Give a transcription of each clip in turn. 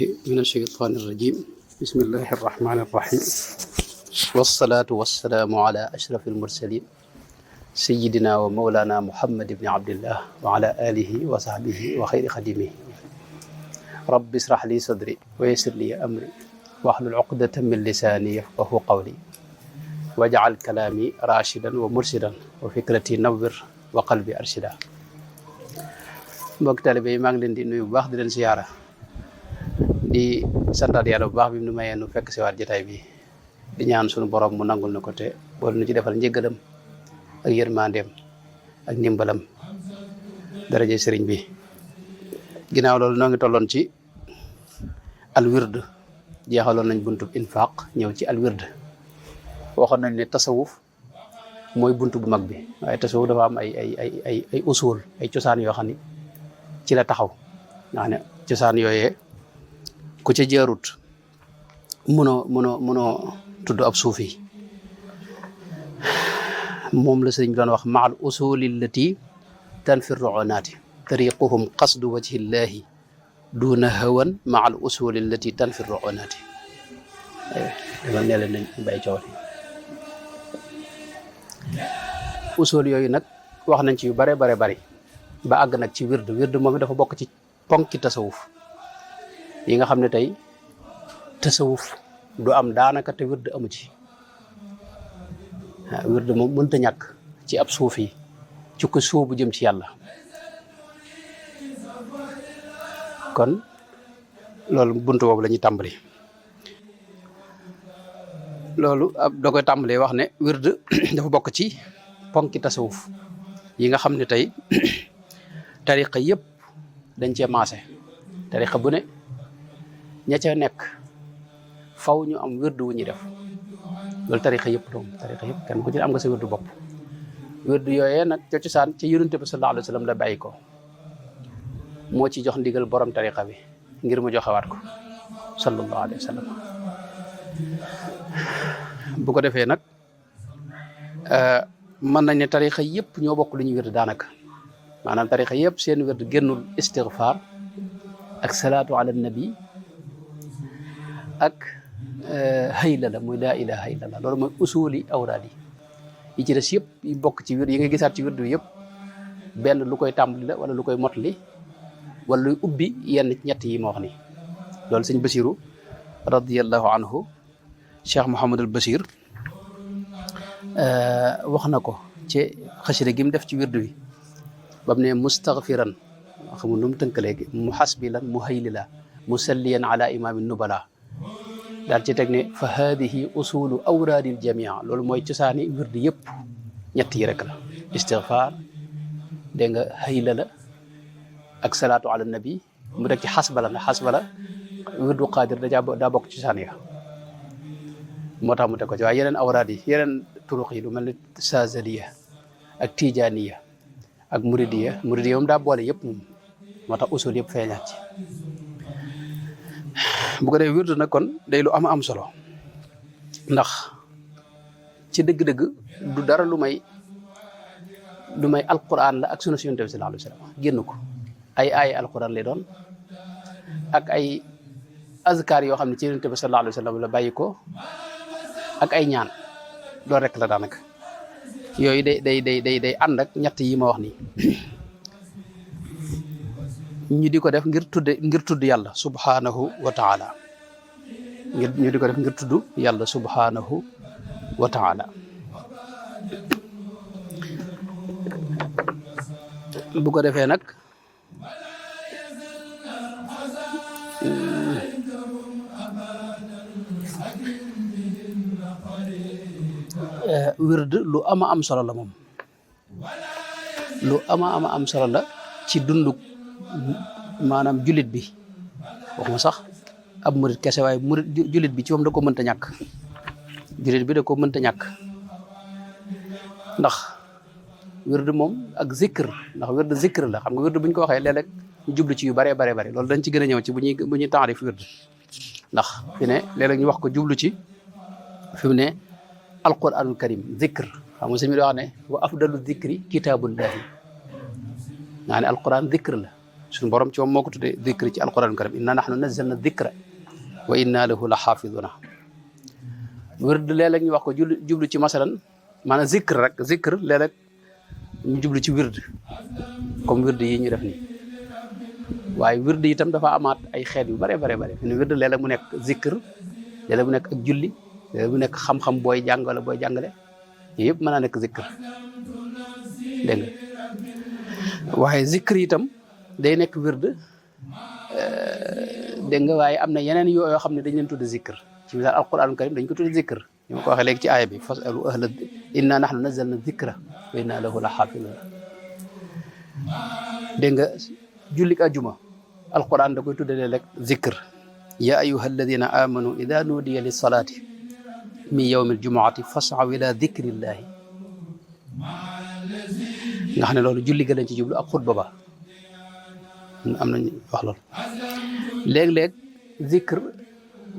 من الشيطان الرجيم بسم الله الرحمن الرحيم والصلاة والسلام على أشرف المرسلين سيدنا ومولانا محمد بن عبد الله وعلى آله وصحبه وخير خديمه رب اشرح لي صدري ويسر لي أمري واحلل عقدة من لساني يفقهوا قولي واجعل كلامي راشدا ومرشدا وفكرتي نور وقلبي أرشدا mbokk taalibe yi maa ngi leen di nuyu bu baax di leen siyaara di santaat yàlla bu baax bi mu nu mayee nu fekk si waat jotaay bi di ñaan sunu borom mu nangul na ko te boole nu ci defal njëggalam ak yërmandeem ak ndimbalam daraje sëriñ bi ginnaaw loolu noo ngi tolloon ci alwird jeexaloon nañ buntub infaq ñëw ci alwird waxoon nañ ne tasawuf mooy buntu bu mag bi waaye tasawuf dafa am ay usul ay cosaan yoo xam ni ci la taxaw nga xam ne cosaan yooyee ku ca jaarut mënoo tudd ab suufi moom la sëriñ bi doon wax maal usuli allati tanfir ruunaati tariquhum qasdu wajhillahi duna hawan maal usuli allati tanfir ruunaati dama ne leen nañ bàyyi coow li usul yooyu nag wax nañ ci yu bare bari ba àgg nag ci wird moom dafa bokk ci ponki tasawuf yi nga xam ne tey tasawuf du am daanaka te wird amu ci waaw wird moom mënta ñàkk ci ab suuf yi ci ko sóobu jëm ci yàlla kon loolu buntu boobu la ñuy tàmbali loolu da koy tàmbalee wax ne wird dafa bokk ci ponki tasawuf yi nga xam ne tey tariqa yëpp dañ cee maase tariqa bu ne ña ca nekk faw ñu am wirdu wu ñuy def loolu tariqa yëpp doom tariqa yëpp kenn ku ci am nga sa wirdu bopp wirdu yooyee nag ca cosaan ci yonent bi sallallahu alayhi wa sallam la bàyyi ko moo ci jox ndigal borom tariqa bi ngir mu joxewaat ko sallallahu alayhi wa sallam bu ko defee nag mën nañ ne tariqa yëpp ñoo bokk lu ñuy wird daanaka maanaam tariqa yëpp seen wird génnul istighfar ak salaatu ala nabi ak hayla la muy laa ilaha illallah loolu mooy usuli awraad yi ci des yëpp yi bokk ci wird yi nga gisaat ci wird bi yëpp benn lu koy tàmbali la wala lu koy motali wala luy ubbi yenn ñett yi ma wax ni loolu sëñ Basiru radiyallahu anhu Cheikh Mouhamadul Basir wax na ko ci xasida gi mu def ci wirdu wi bam ne mustaghfiran xamul nu mu tënk léegi muhasbilan muhaylila musalliyan ala imami nubala daal ci teg ne fa hadihi usulu awraadil jamia loolu mooy cosaani wirdu yëpp ñett yi rek la istighfar dégg nga hayla la ak salaatu ala nabi mu deg ci xasbala na xasbala wirdu qaadir daa bokk ci cosaan ya moo tax mu teg ko ci waaye yeneen awraad yi yeneen turuq yi lu mel ne Saazaliya ak Tijaaniya ak Muridiya moom daa boole yëpp moom moo tax usul yëpp feeñaat ci bu ko dee wirdu nag kon day lu am solo ndax ci dëgg-dëgg du dara lu may alquran la ak sunna si Yonent bi sallallahu alayhi wa sallam génn ko ay alquran lay doon ak ay azkar yoo xam ne ci Yonent bi sallallahu alayhi wa sallam la bàyyi ko ak ay ñaan loolu rek la daanaka yooyu day ànd ak ñett yi ma wax nii ñu di ko def ngir tudd yàlla subhanahu wa taala ñu di ko def ngir tudd yàlla subhanahu wa taala bu ko defee nag wird lu ama am solo la moom lu ama am solo la ci dundu maanaam julit bi waxuma sax ab murit kese waaye murit julit bi ci moom da ko mënta ñàkk julit bi da ko mënta ñàkk ndax wird moom ak zikr ndax wird zikr la xam nga wird bu ñu ko waxee léeg-léeg ñu jublu ci yu bare loolu dañ ci gën a ñëw ci bu ñuy taarif wird ndax fi ne léeg-léeg ñu wax ko jublu ci fi mu ne alquranul karim zikr xam nga sëñ bi di wax ne wa afdalu zikri kitaabullahi nga ne alquran zikr la suñu borom ci moom moo ko tuddee zikr ci alquran karim inna nahnu nazzalna dhikra wa inna lahu la xaafiduna wird léeg-léeg ñu wax ko jublu ci masalan maanaam zikr rek zikr léeg-léeg ñu jublu ci wird comme wird yi ñu def nii waaye wird itam dafa amaat ay xeet yu bare fi ne wird léeg-léeg mu nekk zikr léeg-léeg mu nekk ak julli léeg-léeg mu nekk xam-xam booy jàng wala booy jàngale yooyu yëpp mën naa nekk zikr dégg nga waaye zikr itam day nekk wird dégg nga waaye am na yeneen yoo xam ne dañ leen tudde zikr ci misaal alquran karim dañ ko tudde zikr ñu ma ko waxee léegi ci aaya bi fasalu ahla inna nahnu nazzalna dhikra wa inna lahu la xaafidun dégg nga jullik ajuma alquran da koy tudde rek zikr ya ayuha alladina amanu ida nudiya lissalati min yawmi aljumuati fasaw ila dhikrillahi nga xam ne loolu julli ga lañ ci jublu ak xutba ba am nañ wax loolu léeg-léeg zikr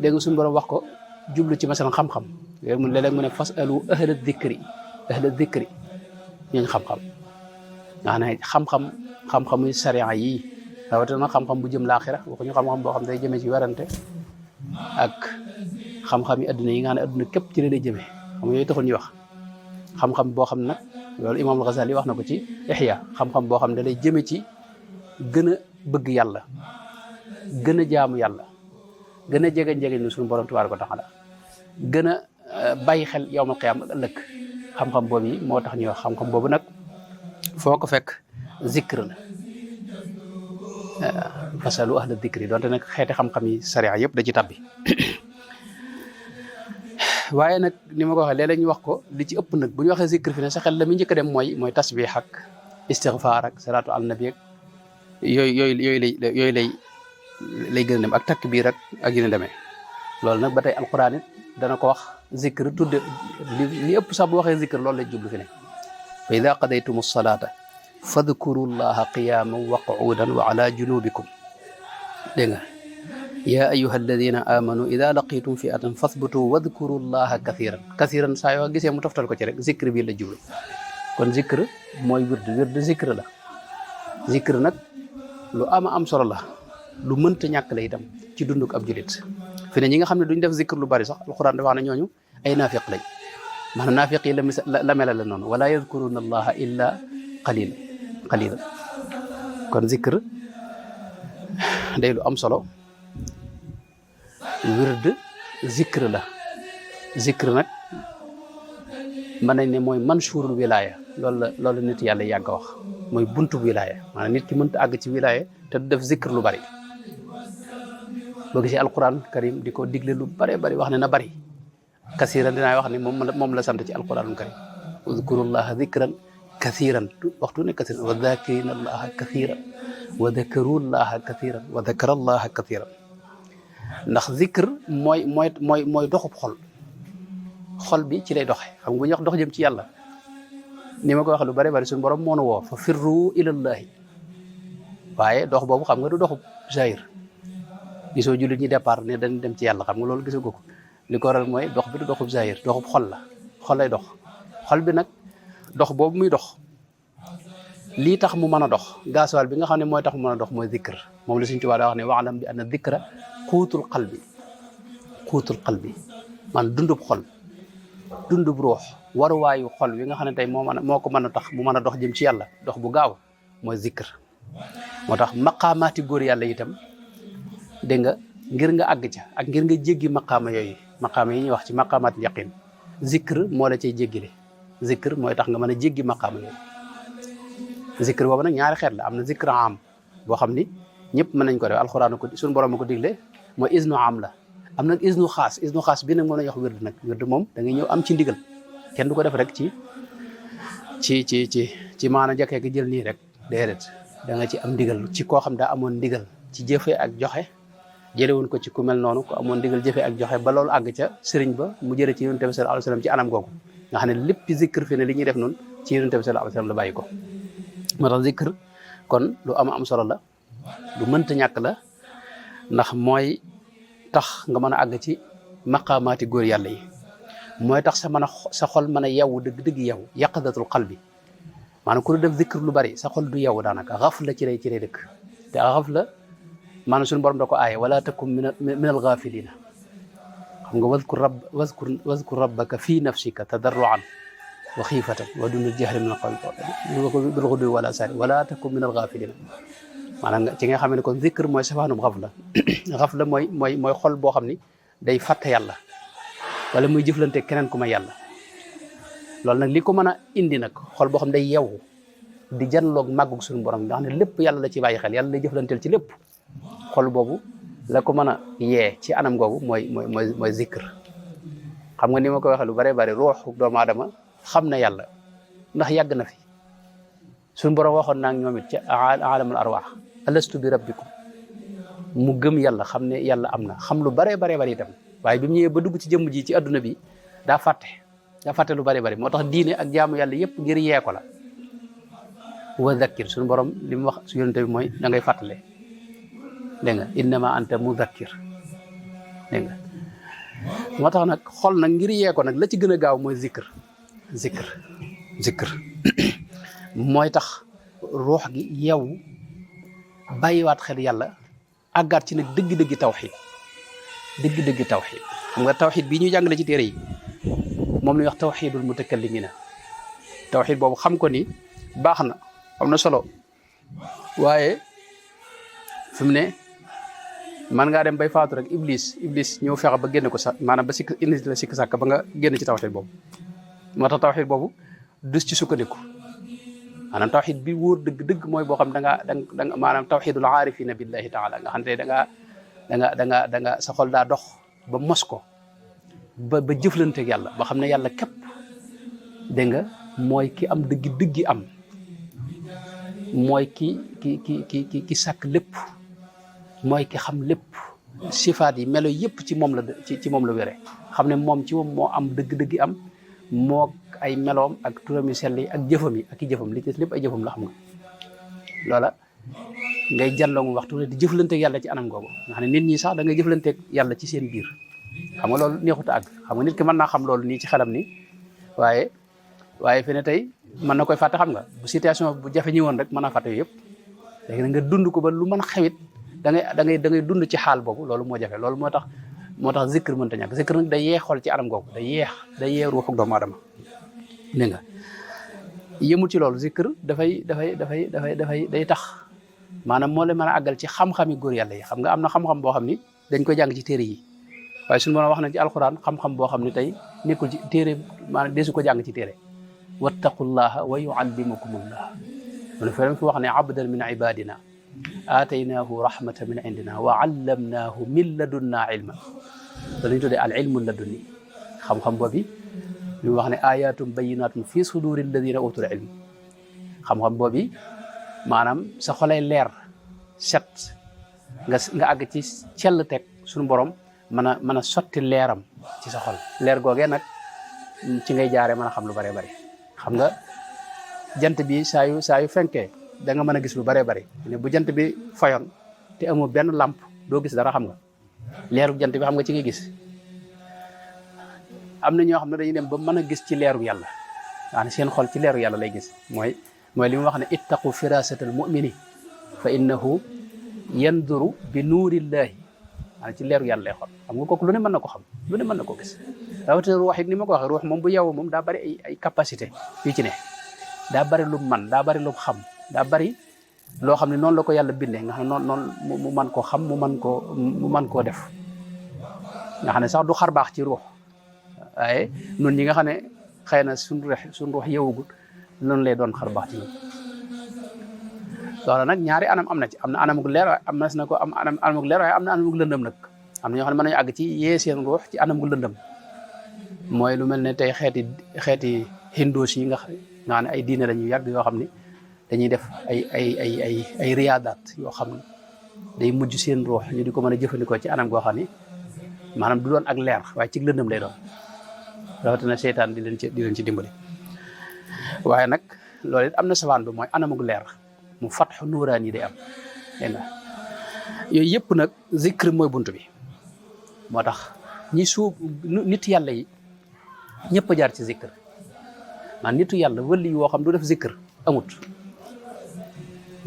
dégg nga suñu borom wax ko jublu ci masalan xam-xam léeg-léeg mu ne fasalu ahla dhikri ñooñ xam-xam nga xam ne xam-xamuy sariya yii rawatina xam-xam bu jëm laaxira waxuñu xam-xam boo xam ne day jëmee ci werante ak xam-xam yi adduna yi nga xam ne adduna képp ci la lay jëmee xam yooyu taxul ñuy wax xam-xam boo xam ne nag loolu Imam al-Ghazali wax na ko ci Ihya xam-xam boo xam ne da lay jëme ci gën a bëgg yàlla gën a jaamu yàlla gën a jege ni suñu borom tabaaraka wa taala gën a bàyyi xel yawmal qiyaama ak ëllëg xam-xam boobu yi moo tax ñuy wax xam-xam boobu nag foo ko fekk zikr la fasalu ahla dikri donte nag xeeti xam-xam yi sariya yëpp da ci tabbi waaye nag ni ma ko waxee léeg-léeg ñu wax ko li ci ëpp nag bu ñu waxee zikr fi ne sa xel la muy njëkk a dem mooy tasbih ak istighfar ak salaatu al nabi ak yooyu lay gën a dem ak takbir ak yu ne demee loolu nag ba tey alquran it dana ko wax zikr tudde li ëpp sax bu waxee zikr loolu lay jublu fi ne fa ida qadaytum salata fadkuru llaha qiyaman wa qu'udan wa ala junubikum dégg nga yaa ayuha alladina amanu ida laqitum fi'atan fathbutu wadkuru llaha kathiran saa yoo gisee mu toftal ko ci rek zikr bi la jublu kon zikr mooy wird zikr la zikr nag lu am solo la lu mënta ñàkk la itam ci dunduk ab julit fi ne ñi nga xam ne duñ def zikr lu bari sax alquran dafa wax ne ñooñu ay naafiq lañ maanaam naafiq yi la melal la noonu wala yadkuruna allaha illa qalila kon zikr day lu am solo wird zikr la zikr nag mën nañ ne mooy manshurul wilaya loolu nit yàlla yàgg a wax mooy buntu wilaya maanaam nit ki mënta àgg ci wilaya te du def zikr lu bari boo gisee alquran karim di ko digle lu bari wax ne na bari kasiran dinaa wax ne moom la sant ci alquranul karim udkurullaha zikran kathiran waxtu ne kathiran wa dhakirina allaha kathiran wa dhakarullaha kathiran wa dhakara allaha kathiran ndax zikr mooy doxub xol bi ci lay doxe xam nga bu ñuy wax dox jëm ci yàlla ni ma ko waxee lu bari suñu borom moo nu woo fa firru ilallahi waaye dox boobu xam nga du doxub zahir gisoo jullit ñi départ ne dañ dem ci yàlla xam nga loolu gisoo ko li ko waral mooy dox bi du doxub zahir doxub xol la xol lay dox xol bi nag dox boobu muy dox lii tax mu mën a dox gaasuwaal bi nga xam ne mooy tax mu mën a dox mooy zikr moom la Sëriñ Tuubaa daa wax ne waalam bi anna zikra xuutul qalbi man dundub xol dundub ruux waruwaayu xol wi nga xam ne tey moo ko mën a tax mu mën a dox jëm ci yàlla dox bu gaaw mooy zikr moo tax maqaamaati góor yàlla itam dégg nga ngir nga àgg ca ak ngir nga jéggi maqaama yooyu maqaama yi ñuy wax ci maqaamaati yaqin zikr moo la cay jéggile zikr mooy tax nga mën a jéggi maqaama yooyu zikr boobu nag ñaari xeet la am na zikr am boo xam ni ñëpp mën nañ ko def alxuraan ko suñu borom ko digle mooy isnu am la am nag isnu xaas bi nag moom la ñuy wax wird nag wird moom da ngay ñëw am ci ndigal kenn du ko def rek ci maana jakkee ki jël nii rek déedéet da nga ci am ndigal ci koo xam daa amoon ndigal ci jëfe ak joxe jële woon ko ci ku mel noonu ko amoon ndigal jëfe ak joxe ba loolu àgg ca sëriñ ba mu jële ci yonent bi sallallahu alayhi wasallam ci anam googu nga xam ne lépp zikr fi ne li ñuy def noonu ci yonent bi sallallahu alayhi wasallam la bàyyi ko moo tax zikr kon lu am solo la lu mënta ñàkk la ndax mooy tax nga mën a àgg ci maqaamaati góor yàlla yi mooy tax sa xol mën a yeewu dëgg yeewu yaqadatul qalbi maanaam ku def zikr lu bari sa xol du yeewu daanaka xaf la ci lay dëkk te xafla maanaam suñu borom da ko aaye wala takum min al ghafilina xam nga wazkur rabbaka fi nafsika tadarruan wa xiifatan wa dunal jahri min al qawli bil ghudwi wal asari wala takum min al ghafilina maanaam ci nga xam ne kon zikr mooy safaanum xafla xafla mooy xol boo xam ni day fàtte yàlla wala muy jëflante keneen ku may yàlla loolu nag li ko mën a indi nag xol boo xam day yeewu di janloog màggug suñu borom nga xam ne lépp yàlla la ci bàyyi xel yàlla lay jëflanteel ci lépp xol boobu la ko mën a yee ci anam googu mooy zikr xam nga ni ma ko waxee lu bare bare ruuxu doomu aadama xam na yàlla ndax yàgg na fi suñu borom waxoon naa ñoom it ci aalamul arwaax alastu bi rabbikum mu gëm yàlla xam ne yàlla am na xam lu bare bare bari itam waaye bi mu ñëwee ba dugg ci jëmm ji ci adduna bi daa fàtte lu bare bari moo tax diine ak jaamu yàlla yëpp ngir yee ko la wa dhakkir suñu borom li mu wax su yonente bi mooy da ngay fàttale dégg nga innama anta mudakkir dégg nga moo tax nag xol nag ngir yee ko nag la ci gën a gaaw mooy zikr mooy tax ruux gi yeewu bàyyiwaat xel yàlla àggaat ci nag dëgg-dëggi tawxid xam nga tawxid bii ñu jàngale ci téere yi moom la ñuy wax tawxidul mutakallimina tawxid boobu xam ko ni baax na am na solo waaye fi mu ne man ngaa dem bay faatu rek iblis ñëw fexe ba génne ko sax maanaam ba indi la sikk sàkk ba nga génn ci tawxid boobu moo tax tawxid boobu dus ci sukkandiku maanaam tawxid bi wóor dëgg mooy boo xam da nga maanaam tawxidul aarifina billahi taala nga xam te da nga sa xol daa dox ba mos ko ba jëflante ak yàlla ba xam ne yàlla képp dégg nga mooy ki am dëggi am mooy ki sàkk lépp mooy ki xam lépp sifaat yi melo yëpp ci moom la wére xam ne moom ci moom moo am dëgg am moo ay meloom ak turam yu sell yi ak jëfam yi ak i jëfam li ci lépp ay jëfam la xam nga loola ngay jàlloo mu waxtu ne di jëflanteeg yàlla ci anam googu nga xam ne nit ñi sax da ngay jëflanteeg yàlla ci seen biir xam nga loolu neexut a àgg xam nga nit ki mën naa xam loolu nii ci xelam ni waaye fi ne tey mën na koy fàtte xam nga bu situation bu jafe ñëwoon rek mën naa fàtte yooyu yëpp léegi nag nga dund ko ba lu mën xewit da ngay dund ci xaal boobu loolu moo jafe loolu moo tax zikr mënta ñàkk zikr nag day yee xol ci anam googu day yee ruuxu doomu aadama dégg nga yëmul ci loolu zikr day tax maanaam moo la mën a àggal ci xam-xami góor yàlla yi xam nga am na xam-xam boo xam ni dañ koy jàng ci téere yi waaye suñu mën a wax na ci alquran xam-xam boo xam ne tey nekkul ci téere maanaam desu ko jàng ci téere wattaqullaha wa yuallimukumullah mune fi wax ne abdan min ibadina aataynaahu rahmatan min indina wa allamnaahu min ladunna ilma da lañ tuddee al ilmu ladunni xam-xam boobu li mu wax ne ayatum bayinatun fi suduri alladina utul ilm xam-xam boobu maanaam sa xolay leer set nga àgg ci cell teg suñu borom mën a sotti leeram ci sa xol leer googee nag ci ngay jaaree mën a xam lu bare bari xam nga jant bi saa yu fenkee da nga mën a gis lu bare bari ne bu jant bi fayoon te amoo benn lamp doo gis dara xam nga leeru jant bi xam nga ci ngay gis am na ñoo xam ne dañuy dem ba mën a gis ci leeru yàlla waane seen xol ci leeru yàlla lay gis mooy li mu wax ne ittaqu firasatal mu'mini fa innahu yanduru bi nuurillahi maanaam ci leeru yàlla lay xool xam nga kooku lu ne mën na ko xam lu ne mën na ko gis rawatina ruux it ni ma ko waxee ruux moom bu yeewoo moom daa bari ay capacité fii ci ne daa bari lu man daa bari lu xam daa bari loo xam ne noonu la ko yàlla bindee nga xam ne noonu mu man koo xam mu man koo def nga xam ne sax du xar baax ci ruux waaye nun ñi nga xam ne xëy na suñ ruux yeewugul noonu lay doon xar baax ci ñun loolu nag ñaari anam am na ci am na anamuk leer waaye am na ko am anamuk leer waaye am na anamuk lëndëm nag am na ñoo xam ne mën nañu àgg ci yee seen ruux ci anamuk lëndëm mooy lu mel ne tey xeeti hindus yi nga xam ne ay diine lañu yàgg yoo xam ne dañuy def ay riyaadaat yoo xam ne day mujj seen ruux ñu di ko mën a jëfandikoo ci anam goo xam ne maanaam du doon ak leer waaye ci lëndëm lay doon rawatina seytaan di leen ci dimbali waaye nag loolu it am na safaan bi mooy anamuk leer mu fatxu nuuraan yi day am dégg nga yooyu yëpp nag zikr mooy bunt bi moo tax ñi suub nit yàlla yi ñëpp a jaar ci zikr man nitu yàlla wëli woo xam du def zikr amut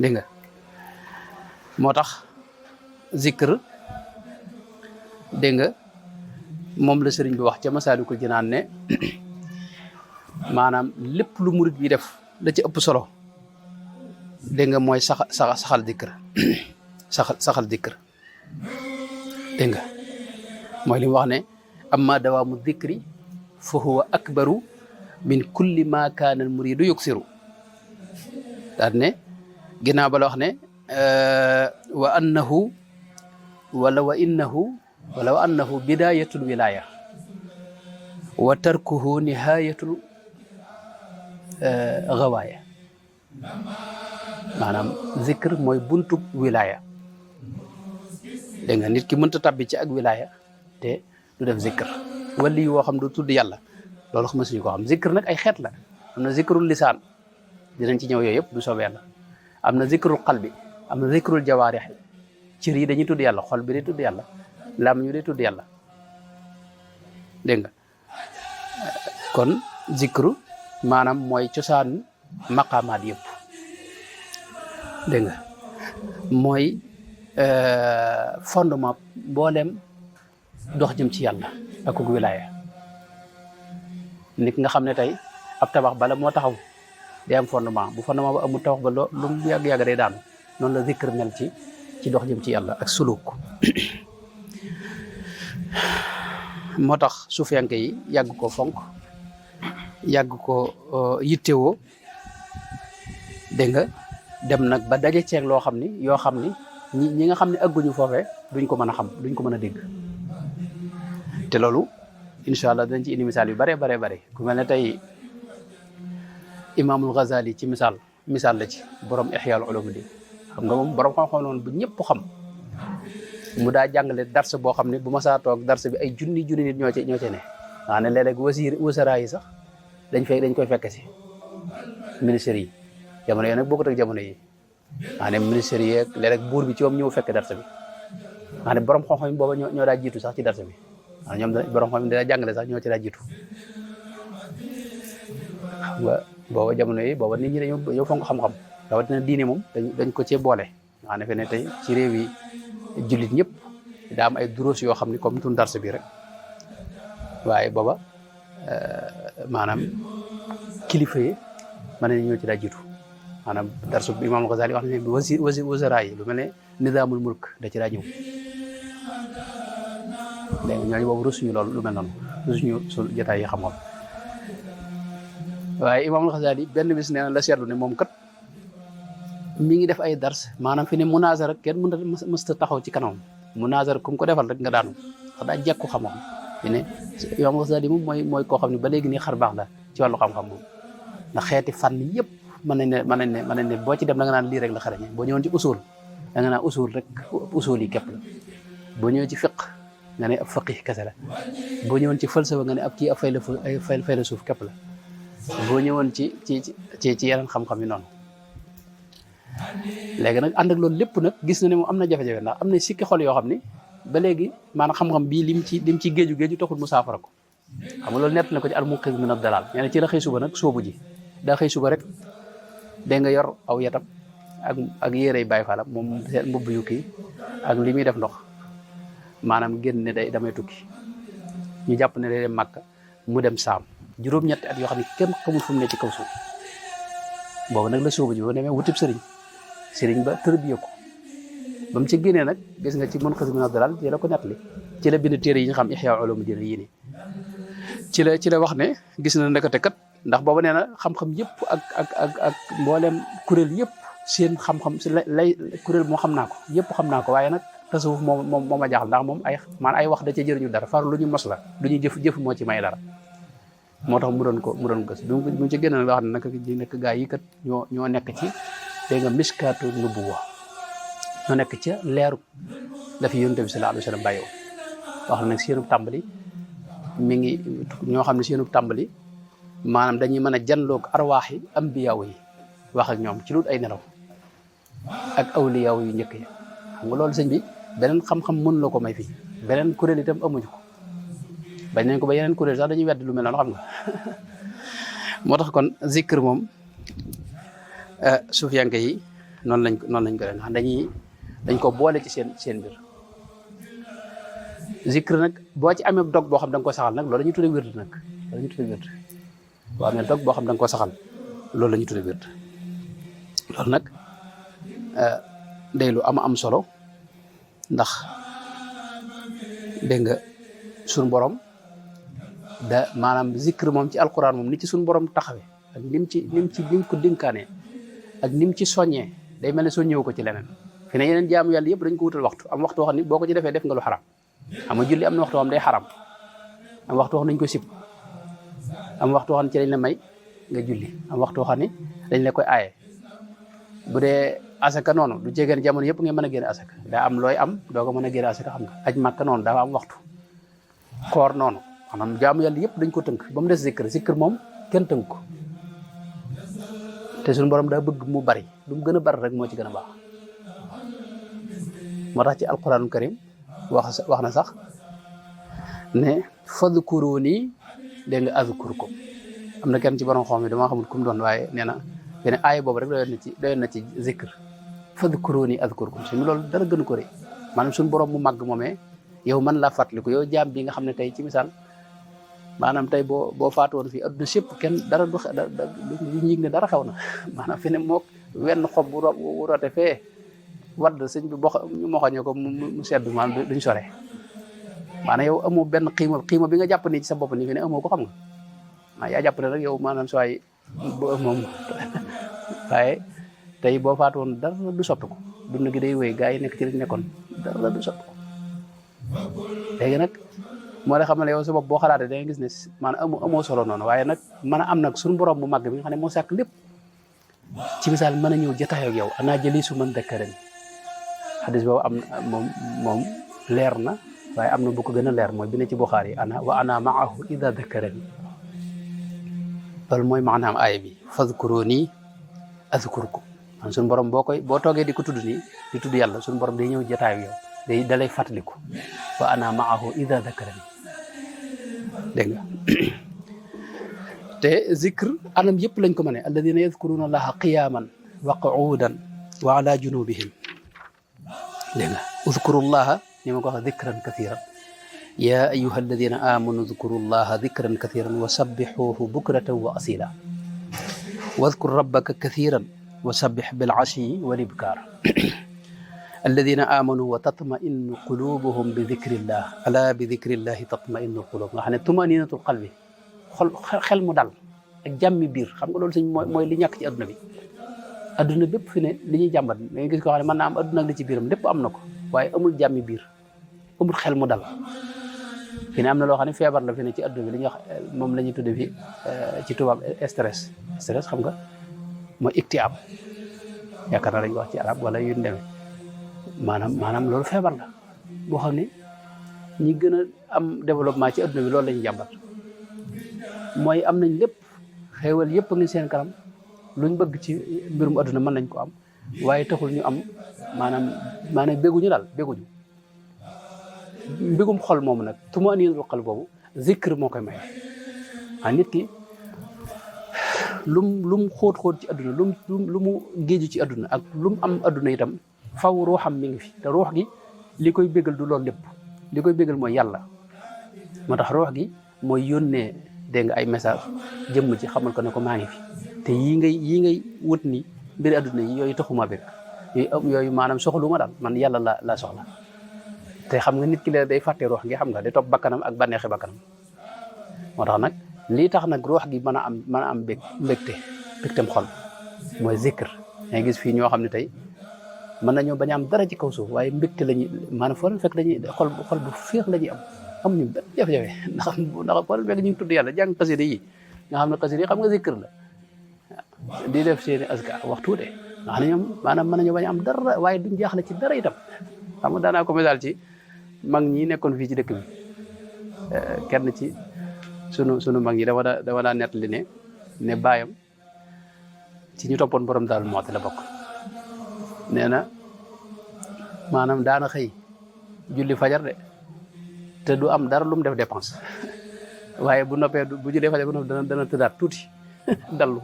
dégg nga moo tax zikr dégg nga moom la sëriñ bi wax ca Masaalikul Jinaan ne maanaam lépp lu murit bi def la ci ëpp solo dégg nga mooy saxal zikr saxal zikr dégg nga mooy li mu wax ne amma dawaamu zikri fa huwa akbaru min kulli ma kaana al muridu yuksiru daal ne ginnaaw ba la wax ne wa annahu bidayatul wilaya wa tarkuhu nihayatul gawaaya maanaam zikr mooy buntu wilaya dégg nga nit ki mënta tabbi ci ak wilaya te du def zikr wali woo xam du tudd yàlla loolu xam suñu ko xam zikr nag ay xeet la am na zikrul lisaan dinañ ci ñëw yooyu yëpp du soobee yàlla am na zikrul qalbi am na zikrul jawaarix cër yi dañuy tudd yàlla xol bi day tudd yàlla lam ñu day tudd yàlla dégg nga kon zikru maanaam mooy cosaan maqaamaat yëpp dégg nga mooy fondement mboolem dox jëm ci yàlla ak ug wilaaya nit nga xam ne tey ab tabax bala moo taxaw day am fondement bu fondement ba amul tabax ba lu mu yàgg-yàgg day daanu noonu la zikr mel ci dox jëm ci yàlla ak suluk moo tax suufiyanke yi yàgg ko fonk yàgg ko yittewoo dégg nga dem nag ba daje ceeg loo xam ni yoo xam ni ñi nga xam ne agguñu foofee duñ ko mën a xam duñ ko mën a dégg te loolu incha allah dañ ci indi misaal yu bare ku mel ne tey imaamul Ghazali ci misaal la ci borom Ihyaul Ulumuddin xam nga moom borom xam-xam noonu bu ñëpp xam mu daa jàngale dars boo xam ne bu ma saa toog dars bi ay junni nit ñoo ci ne waa ne léeg-léeg wasara yi sax dañ koy fekk si ministère yi jamono yi nag bokkut ak jamono yi waa ne ministère yi léeg-léeg buur bi ci moom ñëw fekk dars bi waa ne borom xam-xam yi booba ñoo daa jiitu sax ci dars bi waaw ñoom borom xam-xam yi daa jàngale sax ñoo ci daa jiitu xam nga booba jamono yi booba nit ñi dañoo fonk xam-xam rawatina diine moom dañ ko cee boole nga ne fe ne tey ci réew yi jullit ñëpp daa am ay duroos yoo xam ne comme tun dars bi rek waaye booba maanaam kilifa yi mën nañ ñoo ci daa jiitu maanaam darsu bi Imaam Ghazali wax ne wasara yi lu mel ne nizaamul mulk da ci daa ñëw léegi ñooñu boobu rusuñu loolu lu mel noonu rusuñu su jotaay yi xam-xam waaye Imaam Ghazali benn bis nee na la seetlu ne moom kat mi ngi def ay dars maanaam fi ne munazara kenn mësta taxaw ci kanam munazara kum ko defal rek nga daanu wax daa jekku xam-xam fi ne Imaam Ghazali moom mooy koo xam ne ba léegi nii xar baax la ci wàllu xam-xam moom ndax xeeti fànn yëpp mën nañ ne boo ci dem da nga naan lii rek la xarañe boo ñëwoon ci usul da nga naan usul rek usul yi képp la boo ñëwoon ci fiq nga ne ab faqih kese la boo ñëwoon ci falsafa nga ne ab kii ab fayla suuf képp la boo ñëwoon ci yeneen xam-xam yi noonu léegi nag ànd ak loolu lépp nag gis na ne moom am na jafe-jafe ndax am na sikki xol yoo xam ni ba léegi maanaam xam-xam bii lim ci géeju taxul mu saafara ko xam nga loolu nett na ko ci al-Munqidh min ad-Dalal nee na ci la xëy suba nag soobu ji daa xëy suba rek dégg nga yor aw yatam ak yérey Baay Faal moom seen mbubb yu kii ak li muy def ndox maanaam génn ne damay tukki ñu jàpp ne day dem Makka mu dem Saam juróom-ñetti at yoo xam ne kenn xamul fu mu ne ci kaw suuf boobu nag la soobu ji ba demee wutib sëriñ ba tërbiye ko ba mu ci génnee nag gis nga ci Munqidh min ad-Dalal ci la ko nettali ci la bind téere yi ñu xam Ihyaa Ulumuddin yii nii ci la wax ne gis na ndekete kat ndax booba nee na xam-xam yëpp ak mboolem kuréel yëpp seen xam-xam si lay kuréel moo xam naa ko yëpp xam naa ko waaye nag tasawuf moom ma jaaxal ndax moom ay wax da ca jëriñu dara far lu ñu mos la lu ñuy jëf moo ci may dara moo tax mu doon gës bi mu ci génn nag wax ne nekk gaa yi kat ñoo nekk ci dégg nga miskaatu nubuwa ñoo nekk ca leeru la fi Yonent bi sallallahu alayhi wa sallam bàyyi wax na nag seenu tàmbali mi ngi ñoo xam ne seenu tàmbali maanaam dañuy mën a janloog arwaaxi ambiyaaw yi wax ak ñoom ci lu ay nelaw ak awliyaaw yu njëkk yi xam nga loolu sëñ bi beneen xam-xam mën la ko may fii beneen kuréel itam amuñu ko bañ nañ ko ba yeneen kuréel sax dañuy wedd lu mel noonu xam nga moo tax kon zikr moom suufiyanke yi noonu lañ ko leen xam dañuy dañ ko boole ci seen mbir zikr nag boo ci amee dog boo xam da nga ko saxal nag loolu la ñuy tuddee wird nag loolu la ñuy tuddee wird boo amee dog boo xam da nga ko saxal loolu la ñuy tuddee wird loolu nag day lu am solo ndax dégg nga suñu borom da maanaam zikr moom ci alquran moom ni ci suñu borom taxawee ak nim ko dénkaanee ak nim ci soññee day mel ne soo ñëw ko ci leneen fi ne yeneen jaamu yàlla yëpp dañ ko wutal waxtu am waxtu wax ni boo ko ci defee def nga lu xaram xam nga julli am na waxtu xam day xaram am waxtu wax nañ ko sib am waxtu wax ci lañ la may nga julli am waxtu wax ni dañ la koy aaye bu dee asaka noonu du jegeen jamono yëpp nga mën a génne asaka daa am looy am doo ko mën a génne asaka xam nga aj màkka noonu dafa am waxtu koor noonu maanaam jaamu yàlla yëpp dañ ko tënk ba mu des zikr moom kenn tënk ko te suñu borom daa bëgg mu bari lu mu gën a bari rek moo ci gën a baax moo tax ci alquranul karim wax na sax ne fadkuruni dégg nga azkurkum am na kenn ci borom xam mi dama xamul ku mu doon waaye nee na benn aaya boobu rek doyoon na ci zikr fadkuruni azkurkum suñu loolu dara gën ko rëy maanaam suñu borom mu màgg moomee yow man laa fàttaliku yow jaam bi nga xam ne tey ci misaal maanaam tey boo faatoon fii adduna sépp kenn dara du ñig ne dara xew na maanaam fi ne mook wenn xob bu rote fee wadd sëñ bi ñu moxoñe ko mu sedd maanaam duñ sore maanaam yow amoo benn xiima bi nga jàpp ni ci sa bopp nii fi ne amoo ko xam nga yaa jàpp ne rek yow maanaam sooy moom waaye tey boo faatoon dara du soppi ko dund gi day wéy gaa yi nekk ci liñ nekkoon dara du soppi ko léegi nag moo lay xamal yow sa bopp boo xalaatee da nga gis ne maanaam amoo solo noonu waaye nag mën a am nag suñu borom mu màgg bi nga xam ne moo sàkk lépp ci misaal mën a ñëw jotaay ak yow ana jëli su man dakkarani xadis boobu am moom leer na waaye am na bu ko gën a leer mooy bi ne ci Buxaari ana maahu ida dakkarani loolu mooy maanaam aaya bi fadkuruni azkurkum man suñu borom boo toogee di ko tudd nii di tudd yàlla suñu borom day ñëw jotaay ak yow da lay fàttaliku wa ana maahu ida dakarani dégg nga te zikr anam yëpp lañ ko mënee alladina yadkuruna allaha qiyaman wa qu'udan wa ala junubihim dégg nga udkuru llaha ni ma ko wax dikran kathiran ya ayuha alladina amanu udkuru llaha dikran kathiran wa sabbixuhu bukratan wa asila wadkur rabbaka kathiran wa sabbix bil'ashyi wal ibkar alladina amanu wa tatma'innu qulubuhum bi dhikrillah ala bi dhikrillahi tatma'innu qulub nga xam ne tumaninatul qalbi xel mu dal ak jàmmi biir xam nga loolu suñ mooy li ñàkk ci adduna bi adduna bépp fi ne li ñuy jàmbat da ngay gis koo xam ne mën naa am adduna ak li ci biiram lépp am na ko waaye amul jàmmi biir amul xel mu dal fi ne am na loo xam ne feebar la fi ne ci adduna bi li ñuy wax moom la ñuy tudde fi ci tubaab stress xam nga mooy iktiab yaakaar naa dañ ko wax ci arab wala yu ñu demee maanaam loolu feebar la boo xam ne ñi gën a am développement ci adduna bi loolu la ñuy jàmbat mooy am nañ lépp xéewal yëpp a ngi seen kanam luñ bëgg ci mbirum adduna mën nañ ko am waaye taxul ñu am maanaam bégguñu daal bégguñu mbégum xol moomu nag tumaaniinatul xol boobu zikr moo koy may nit ki lum xóot ci adduna lu mu géeju ci adduna ak lum am adduna itam faw ruuxam mi ngi fi te ruux gi li koy bégal du loolu lépp li koy bégal mooy yàlla moo tax ruux gi mooy yónnee dégg nga ay message jëmm ci xamal ko ne ko maa ngi fi te yii ngay wut ni mbiri adduna yi yooyu taxuma bég yooyu maanaam soxluma daal man yàlla la soxla te xam nga nit ki la day fàtte ruux gi xam nga day topp bakkanam ak bànneexi bakkanam moo tax nag lii tax nag ruux gi mën a am mbégteem xol mooy zikr ngay gis fii ñoo xam ne tey mën nañoo bañ a am dara ci kaw suuf waaye mbégte lañu maanaam foo leen fekk dañuy xol bu féex la ñuy am ñu benn jafe-jafe ndax foo leen fekk ñu ngi tudd yàlla jàng xasida yi nga xam ne xasida yi xam nga zikr la di def seeni askar waxtu de nga xam ne ñoom maanaam mën nañoo bañ a am dara waaye duñ jaaxle ci dara itam xam nga daanaa ko misaal ci mag ñi nekkoon fii ci dëkk bi kenn ci sunu mag ñi dama daa nettali ne baayam ci ñu toppoon borom daal Muxti la bokk nee na maanaam daana xëy julli fajar de te du am dara lu mu def dépense waaye bu noppee bu jullee fajar bu noppee dana tëddaat tuuti dallu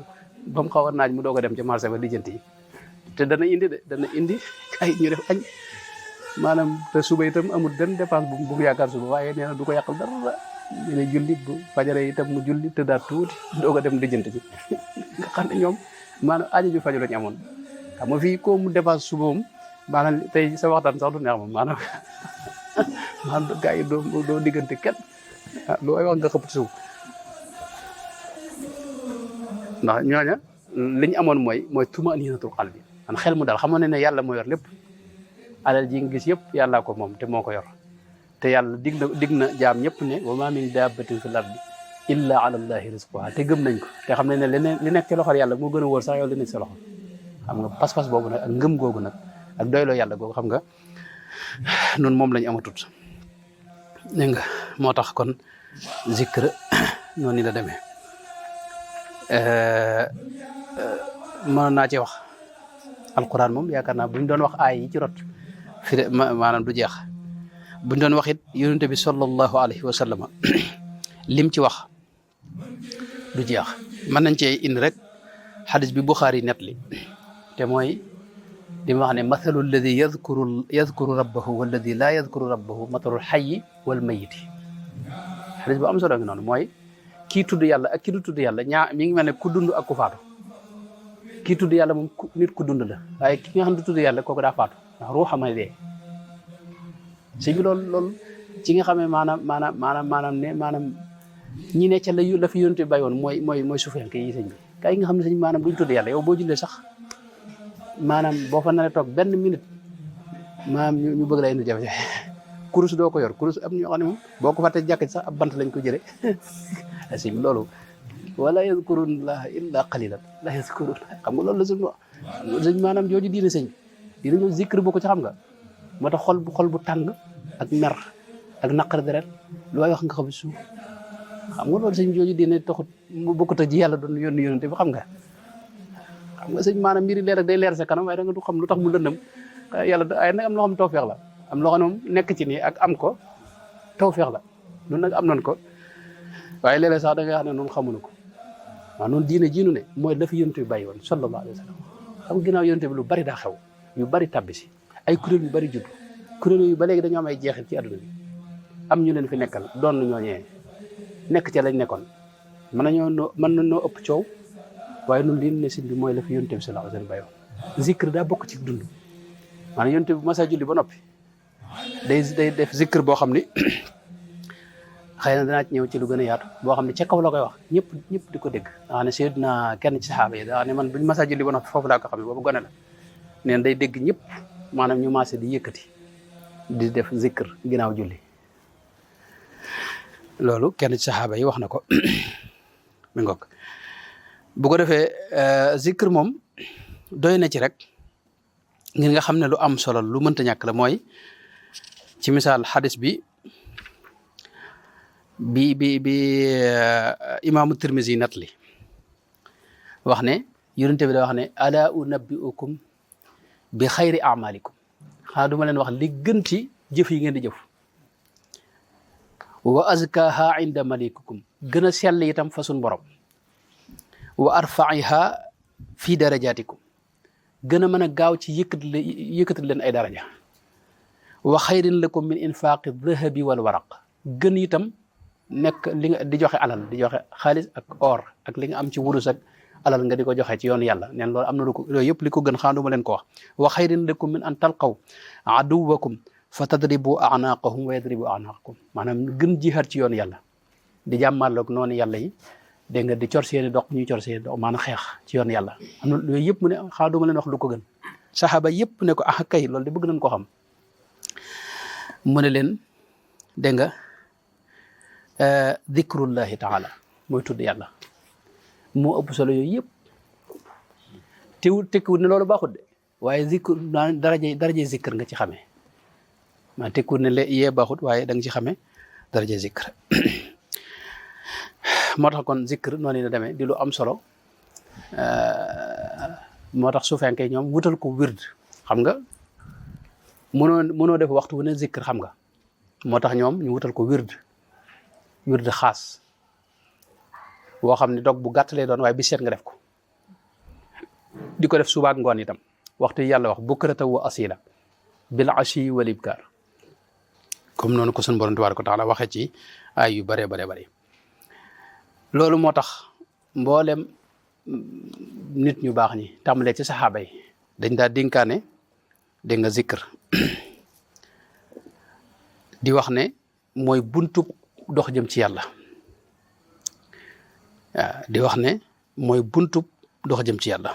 ba mu xaw a naaj mu doog a dem ca marché ba lijjanti yi te dana indi ay ñu def añ maanaam te suba itam amul benn dépense bu mu yaakaar suba waaye nee na du ko yàqal dara ñu ne julli bu fajare itam mu julli tëddaat tuuti doog a dem lijjanti ci nga xam ne ñoom maanaam aajo ju faju lañu amoon xam nga fii ko mu dépense suba moom maanaam tey sa waxtaan sax du neex moom maanaam gars yi doo diggante kenn lu ay wax nga xëpp suuf ndax ñooña li ñu amoon mooy tumaaninatul qalbi man xel mu daal xamoon ne yàlla moo yor lépp alal ji nga gis yëpp yàllaa ko moom te moo ko yor te yàlla dig na jaam ñëpp ne wa ma min dabbatin fil ardi illa ala allahi rizquha te gëm nañ ko te xam ne ne li nekk ci loxol yàlla moo gën a wóor sax yow li nekk sa loxo xam nga pas-pas boobu nag ak ngëm googu nag ak doyloo yàlla googu xam nga noonu moom lañ amatut dégg nga moo tax kon zikr noonu la demee mënoon naa ci wax alquran moom yaakaar naa buñ doon wax aay yi ci rot fi maanaam du jeex buñ doon wax it yonent bi sallallahu alayhi wa sallam lim ci wax du jeex mën nañ cee indi rek xadis bi Buxaari net li te mooy li ma wax ne mathalu alladi yadkuru rabbahu walladi laa yadkuru rabbahu mathalul xayyi wal mayiti xadis bu am solo ngi noonu mooy kii tudd yàlla ak kii du tudd yàlla mi ngi mel ne ku dund ak ku faatu kii tudd yàlla moom nit ku dund la waaye ki nga xam ne du tudd yàlla kooku daa faatu ndax ruuxam a dee sëñ bi loolu ci nga xamee maanaam ñi ne ca la fi yonent bi bàyyi woon mooy suufiyanke yi sëñ bi kay nga xam ne sëñ maanaam duñ tudd yàlla yow boo jullee sax maanaam boo fa naree toog benn minute maanaam ñu bëgg la indi jafe-jafe kurus doo ko yor kurus am ñoo xam ne moom boo ko fàttee jàkk ci sax ab bant lañ ko jëlee sëñ bi loolu wala yazkurullaha illa qalilan la yazkurun xam nga loolu la sëñ maanaam jooju diine sëñ dina ñëw zikr boo ko ci xam nga moo tax xol bu tàng ak mer ak naqar deret lu waay wax nga xam suuf xam nga loolu sëñ jooju diine taxut mu bokkut ak ji yàlla doon yónni yónnante bi xam nga sëñ maanaam mbiri leer ak day leer sa kanam waaye da nga du xam lu tax mu lëndëm yàlla ay nag am loo xam tawfeex la am loo xam ne moom nekk ci nii ak am ko tawfeex la nun nag am nañ ko waaye léeg-léeg sax da nga xam ne noonu xamuñu ko waaw noonu diine jiinu ne mooy dafa yonent bi bàyyi woon sallallahu alayhi wa sallam xam ginnaaw yonent bi lu bari daa xew yu bari tabbi si ay kuréel yu bari judd kuréel yu ba léegi dañoo am ay jeexit ci àdduna bi am ñu leen fi nekkal doon ñooñee nekk ca lañ nekkoon mën nañoo ëpp coow waaye nun lii ne si bi mooy la fi yonent bi sallallahu alayhi wa sallam bàyyi woon zikr daa bokk ci dund maanaam yonent bi masa julli ba noppi day def zikr boo xam ni xëy na danaa ci ñëw ci lu gën a yaatu boo xam ne ca kaw la koy wax ñëpp di ko dégg daa ne Seydina kenn ci saxaaba yi daa ne man buñ masa julli ba noppi foofu laa ko xam ne boobu gone la neen day dégg ñëpp maanaam ñu maase di yëkkati di def zikr ginnaaw julli loolu kenn ci saxaaba yi wax na ko mi ngoog bu ko defee zikr moom doy na ci rek ngir nga xam ne lu am solo lu mënta ñàkk la mooy ci misaal xadis bi imaamu Tirmisi nat li wax ne yonent bi da wax ne ala unabbiukum bi xayri amalikum xanaa duma leen wax li gën ci jëf yi ngeen di jëf wa azkaha inda malikukum gën a sell itam fa sun borom wa arfaiha fi darajatikum gën a mën a gaaw ci yëkkati leen ay daraja wa xayrin lakum min infaqi dahabi wal waraq gën itam nekk li nga di joxe alal di joxe xaalis ak or ak li nga am ci wurus ak alal nga di ko joxe ci yoonu yàlla neen loolu am na loolu yëpp li ko gën xaanduma leen ko wax wa xayrin lakum min an talqaw aduwakum fa tadribu anaqahum wa yadribu anaqakum maanaam gën jihaat ci yoonu yàlla di jàmmalloog noonu yàlla yi dégg nga di cor seeni dox ñuy cor seeni dox maanaam xeex ci yoonu yàlla am na yooyu yëpp mu ne xaanduma leen wax lu ko gën saxaaba yëpp ne ko ah kay loolu de bëgg nañ ko xam mu ne leen dégg nga dikrullahi taala mooy tudd yàlla moo ëpp solo yooyu yëpp tekkiwul ne loolu baaxut de waaye zikr daraje zikr nga ci xamee maa tekkiwul ne yee baaxut waaye da nga ci xamee daraje zikr moo tax kon zikr noonu la demee di lu am solo moo tax su fekkee ñoom wutal ko wird xam nga mënoo def waxtu wu ne zikr xam nga moo tax ñoom ñu wutal ko wird xaas boo xam ne dog bu gàtt lay doon waaye bi seet nga def ko di ko def suba ak ngoon itam waxtu yi yàlla wax bukrata wa asila bil ashi wal ibkar comme noonu ko sunu borom tabaaraka wa taala waxee ci ay yu bare bare bare loolu moo tax mboolem nit ñu baax ñi tàmbalee ci saxaaba yi dañ daa dénkaane dégg nga zikr di wax ne mooy buntub dox jëm ci yàlla waaw di wax ne mooy buntub dox jëm ci yàlla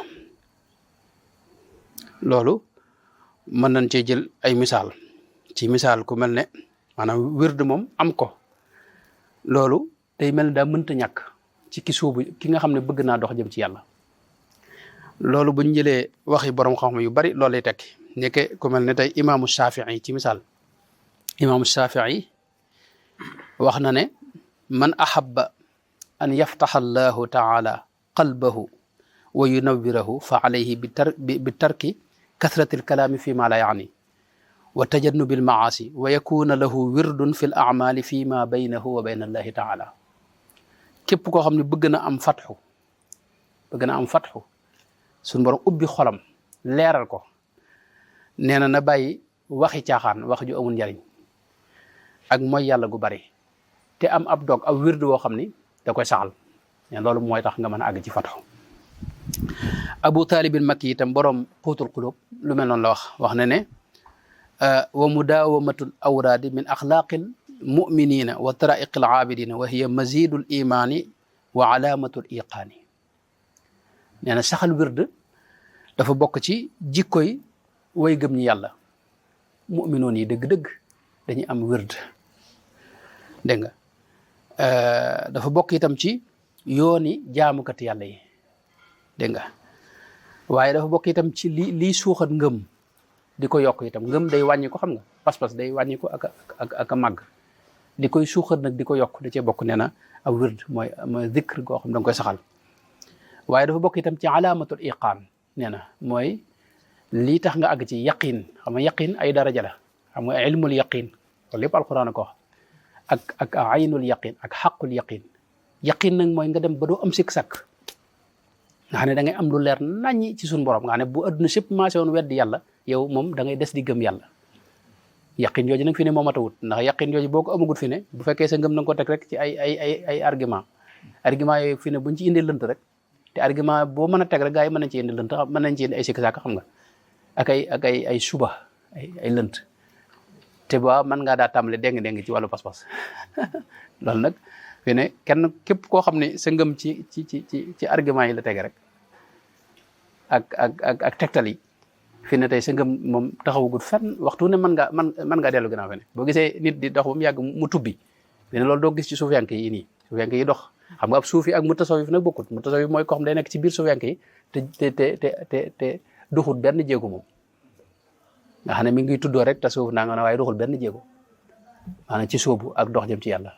loolu mën nañ cee jël ay misaal ci misaal ku mel ne maanaam wird moom am ko loolu day mel ne daa mënta ñàkk ci ki suubu ki nga xam ne bëgg naa dox jëm ci yàlla loolu buñ jëlee waxi borom xam yu bari loolu lay tekki nekke ku mel ne tey imaamu Shafii ci misaal imaamu Shafii wax na ne man ahabba an yaftaxa allahu taala qalbahu wa yunawwirahu fa alayhi bi tarki kathrati alkalaami fi ma la yaani wa tajannubi almaasi wa yakuna lahu wirdun fi al-a'maali fi ma baynahu wa bayna allahi taala képp koo xam ne bëgg na am fatxu suñu borom ubbi xolam leeral ko nee na bàyyi waxi caaxaan wax ju amul njariñ ak mooy yàlla gu bari te am ab dog ab wirdu woo xam ni da koy saxal loolu mooy tax nga mën a àgg ci fatxu Abu Taalib al-Makki itam borom Quutul Quluub lu mel noonu la wax na ne wa mudaawamatul awraadi min axlaaqil muminina wa taraiqil aabidina wa hiya mazidul imaani wa alaamatul iqaani nee na saxal wird dafa bokk ci jikkoy way gëm ñi yàlla muminoon yi dëgg-dëgg dañuy am wird dégg nga dafa bokk itam ci yooni jaamukati yàlla yi dégg nga waaye dafa bokk itam ci lii suuxat ngëm di ko yokk itam ngëm day wàññi ko xam nga pas-pas day wàññi ko ak a màgg di koy suuxat nag di ko yokk da cee bokk nee na ab wird mooy zikr goo xam da nga koy saxal waaye dafa bokk itam ci alaamatul iqaan nee na mooy lii tax nga àgg ci yaqin xam nga yaqin ay daraja la xam nga ilmul yaqin loolu lépp alquran a ko wax ak aynul yaqin ak xaqul yaqin yaqin nag mooy nga dem ba doo am sikk sàkk nga xam ne da ngay am lu leer naññi ci suñu borom nga xam ne bu adduna sépp maase woon weddi yàlla yow moom da ngay des di gëm yàlla yaqin jooju nag fi ne moo matawut ndax yaqin jooju boo ko amagut fi ne bu fekkee sa ngëm na nga ko teg rek ci ay argument yooyu fi ne buñ ci indi lënt rek te argument boo mën a teg rek gaa yi mën nañ ci indi lënt mën nañ ci indi ay sikk sàkk xam nga ak ay suba ay lënt te ba mën ngaa daa tàmbale déng ci wàllu pas-pas loolu nag fi ne kenn képp koo xam ne sa ngëm ci argument yi la tege rek ak tegtal yi fi ne tey sa ngëm moom taxawagut fenn waxtu ne mën ngaa dellu ginnaaw fi ne boo gisee nit di dox ba mu yàgg mu tubbi fi ne loolu doo gis ci suufiyanke yi nii suufiyanke yi dox xam nga ab suufi ak mutasawif nag bokkut mutasawif mooy koo xam day nekk ci biir suufiyanke yi te doxut benn jéego moom nga xam ne mi ngi tuddoo rek te suuf naa nga ne waaye doxul benn jéego maanaam ci sóobu ak dox jëm ci yàlla